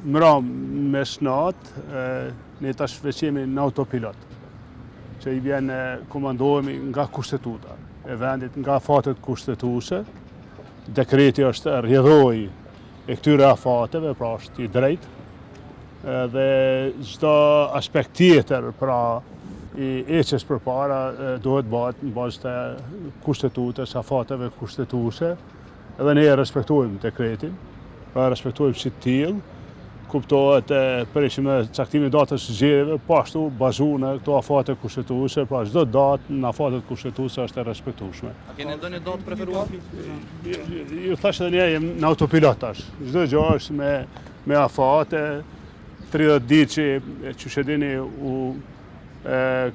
Mram mesnatë, ne tash veç jemi në autopilot, që i bjen komandohemi nga kushtetuta e vendit, nga afatet kushtetuese. Dekreti është rrjedhojë e këtyre afateve, pra është i drejtë, dhe çdo aspekt tjetër, pra i ecjes përpara, duhet bëhet në bazë të kushtetutës, afateve kushtetuese, edhe ne e respektojmë dekretin, pra e respektojmë si të tillë, kuptohet presim edhe caktimin e datës së zgjedhjeve, po ashtu bazu në këto afate kushtetuese, pra çdo datë në afatet kushtetuese është e respektueshme. A keni ndonjë datë preferuar? Ju thashë edhe një jem në autopilot tash. Çdo gjë është me me afate, 30 ditë që qysh e dini u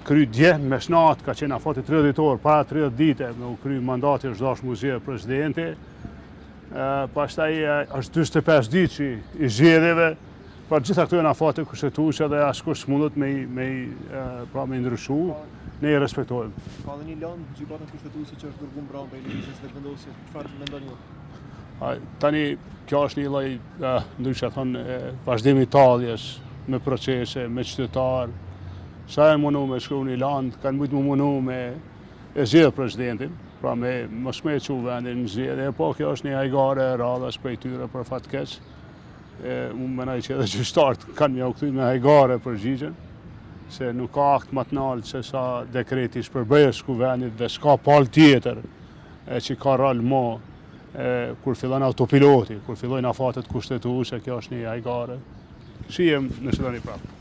kry dje mesnatë, ka qenë afati 30 ditor, para 30 dite me u kry mandati është dashtë m'u zgjedh presidenti. Pastaj është 45 ditë që i zgjedhjeve, pra gjitha këto janë afate kushtetuese dhe askush s'mundet me me pra me ndryshu, ne i respektojmë. Ka dhe një lëndë në gjykatën kushtetuese që është dërguar mbrëmë prej Lëvizjes Vetëvendosje, çfarë mendoni ju? Tani kjo është një lloj, ndryshe thonë, vazhdim i talljes me procese, me qytetarë. Sa e mundu me shkru një landë, kanë mujtë me mundu me e zgjedh presidentin, pra me mos me e çu vendin në zgjedhje, po kjo është një hajgare e radhës prej tyre për fat keq. E, unë menoj që edhe gjyqtarët kanë me jau kthy me hajgare përgjigjen, se nuk ka akt më të naltë se sa dekreti i shpërbërjes së kuvendit dhe s'ka palë tjetër e që ka rol mo e, kur fillon autopiloti, kur fillojnë afatet kushtetuese, kjo është një hajgare. Shihem nëse doni prapë.